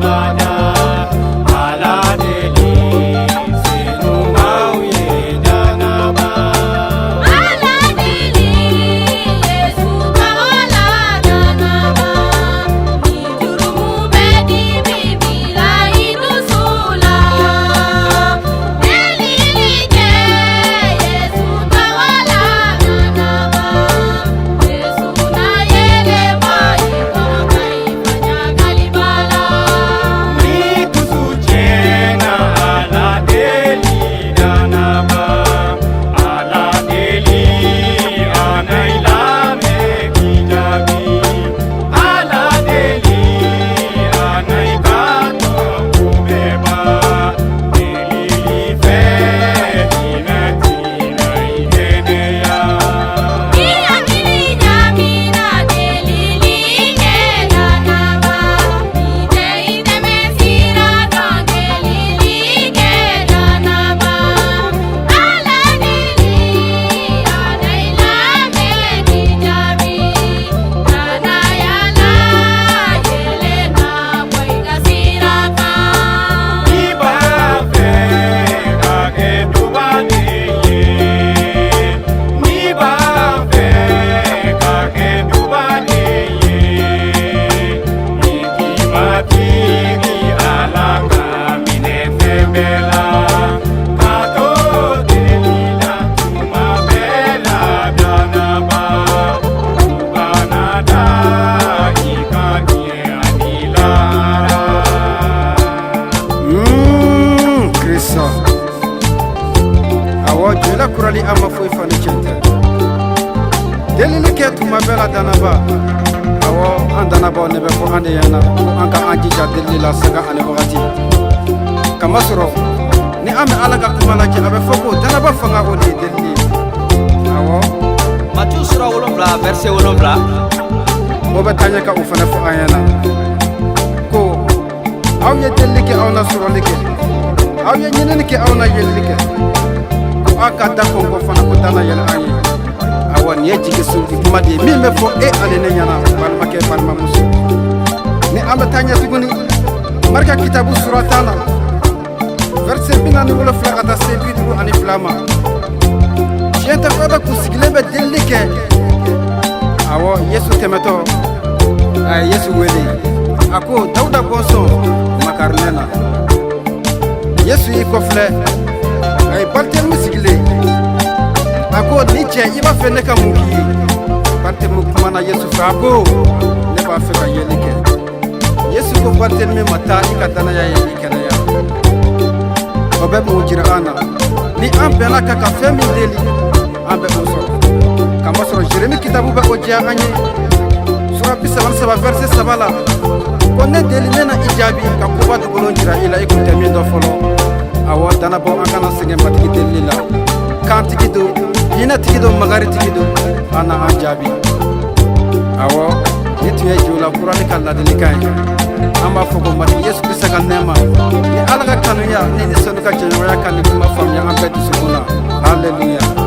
Abada Ala deli senumaw ye danaba. Ala deli Yesu tɔgɔ la danaba, ni jurumu bɛ dimi bila i dusu la. Delili kɛ Yesu tɔgɔ la danaba, Yesu na yeelen bɔ i kɔrɔ ka i fa ɲagaliba la. Ni dusu tiɲɛna, Ala deli danaba, Ala deli a na i lamɛn k'i jaabi. Ala deli a na i ka tɔɔrɔ bɛɛ ban. Delili fɛ hinɛ tina i kɛnɛya. Ni hakili ɲaamina, delili kɛ danaba, ni tɛ i dɛmɛ sira dɔn, delili kɛ danaba. Ala deli a na i lamɛn k'i jaabi, danaya la yeelen na bɔ i ka sira kan. N'i b'a fɛ ka kɛ dubaden ye, n'i b'a fɛ ka kɛ dubaden ye, i k'i matigi Ala ka minɛ fɛn bɛɛ la, ka to deli la tuma bɛɛ la danaba, u kana da i ka diɲɛ ani lahara. Krista. Awɔ, jɔla kurali an ma foyi fa ni tiɲɛ tɛ. Delili kɛ tuma bɛɛ la danaba. Awɔ, an danabaaw ne bɛ fɔ an de ɲɛna ko an ka an jija delili la sanga ani wagati. Kamasɔrɔ ni an bɛ Ala ka kuma lajɛ, a bɛ fɔ ko danaba fanga o de ye delili ye. Awɔ. Matiyu sura 7, verset 7. O bɛ taa ɲɛ ka o fana fɔ an ɲɛna ko aw ye delili kɛ, aw na sɔrɔli kɛ, aw ye ɲinini kɛ, aw na yelili kɛ, ko aw ka da kɔnkɔ fana, ko da na yɛlɛ an ye. Awa, nin ye jigi sigi kuma de ye min bɛ fɔ e ani ne ɲɛna, balimakɛ, balimamuso. Ni an bɛ taa ɲɛ tuguni, Marika kitabu sura 10 na, verset 47 ka taa se 52 ma, tiɲɛ tɛ fɔ bɛ kun sigilen bɛ delili kɛ. Awɔ, Yesu tɛmɛtɔ, a ye Yesu wele, a ko: "Dawuda bɔnsɔn, makari ne na." Yesu y'i kɔfilɛ, a ye Baritelemi sigilen. A ko: "Ni cɛ, i b'a fɛ ne ka mun k'i ye?" Baritelemi kumana Yesu fɛ, a ko: "Ne b'a fɛ ka yeli kɛ." Yesu ko Baritelemi ma: "Taa, i ka danaya ye i kɛnɛya." O bɛ mun jira an na? Ni an bɛnna ka fɛn min deli, an bɛ o sɔrɔ, kamasɔrɔ Jeremi kitabu bɛ o diya an ye, sura 33, verset 3 la, ko: "Ne deli, ne na i jaabi ka koba dogolen jira i la, i kun tɛ min dɔn fɔlɔ." Awɔ, danabɔ, an kana sɛgɛn Matigi delili la. Kantigi don, hinɛtigi don, magaritigi don, an na an jaabi. Awɔ, ni tun ye jola kurani ka ladilikan ye. An b'a fɔ ko Matigi Yesu Krista ka nɛɛma ni Ala ka kanuya ni Senu ka jɛɲɔgɔnya ka nin kuma faamuya an bɛɛ dusukun na. Haleluya.